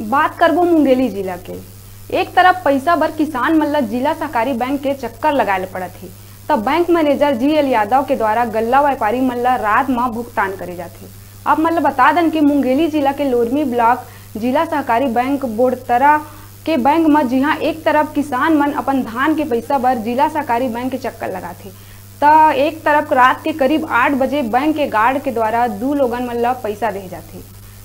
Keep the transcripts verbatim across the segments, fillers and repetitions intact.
बात करबो मुंगेली जिला के। एक तरफ पइसा बर किसान मन ल जिला सहकारी बैंक के चक्कर लगाए ल पड़त हे, त bank manager G L Yadav के द्वारा गल्ला व्यापारी मन ल रात म भुगतान करे जाथे। आप मन ल बता दन कि मुंगेली जिला के लोरमी ब्लॉक जिला सहकारी बैंक बोड़तरा के बैंक म जिहां एक तरफ किसान मन अपन धान के पइसा बर जिला सहकारी बैंक के चक्कर लगाथे, त एक तरफ रात के करीब आठ बजे बैंक के गार्ड के द्वारा दू लोगन मन ल पइसा देहे जाथे,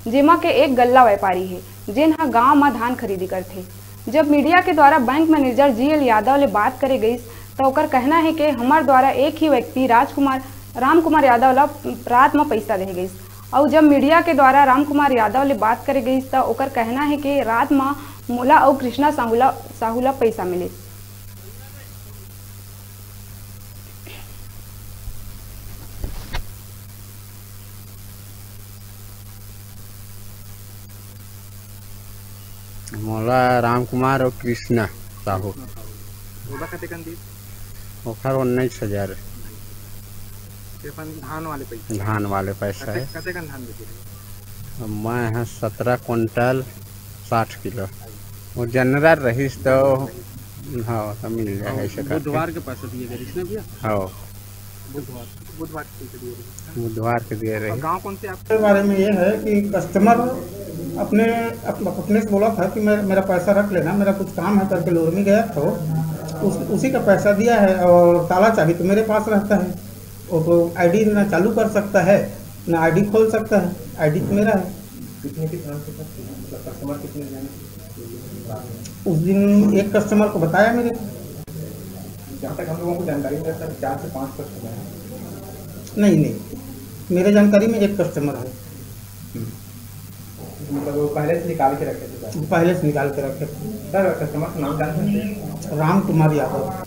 जेमा के एक गल्ला व्यापारी हे, जेन ह गांव म धान खरीदी करथे। जब मीडिया के द्वारा bank manager G L Yadav ले बात करे गइस, त ओकर कहना हे के हमर द्वारा एक ही व्यक्ति राजकुमार, रामकुमार यादव ल रात म पइसा देहे गइस। अउ जब मीडिया के द्वारा रामकुमार यादव ले बात करे गइस, त ओकर कहना हे के रात म मोला अउ कृष्णा साहू ल, साहू ल पइसा मिलिस। मोला रामकुमार अउ कृष्णा साहू। ओला कतेकन दिस? ओखर उन्नीस हजार। ये अपन धान वाले पैसा? धान वाले पैसा कते-, हे। कतेकन धान बेचे रहे? अब मैं ह सत्रह कुंटल साठ किलो। वो जनरल रहिस तो, हाँ, तो मिल जाए अउ ऐसे करके। बुधवार के पैसा दिए गए इसने भैया? हाँ। बुधवार, बुधवार के पैसा दिए गए। बुधवार के दिए रहे। गाँव कौन से आपके? बारे में ये है कि कस्टमर अपने, अप-, अपने से बोला था कि मैं, मेरा पैसा रख लेना, मेरा कुछ काम है करके लोरमी गया था वो। उस, उसी का पैसा दिया है और ताला चाबी तो मेरे पास रहता है। वो तो आईडी ना चालू कर सकता है, ना आईडी खोल सकता है, आईडी तो मेरा है। कितने के transfer करते हैं? मतलब कस्टमर कितने हैं? उस दिन एक कस्टमर को बताया मेरे। जहाँ तक हम लोगों को जानकारी है सर, चार से पाँच कस्टमर हैं। नहीं, नहीं, मेरे जानकारी में एक कस्टमर है। मतलब वो पहले से निकाल के रखे थे सर? पहले से निकाल के रखे थे। सर, कस्टमर का नाम जान सकते हैं? राम कुमार यादव।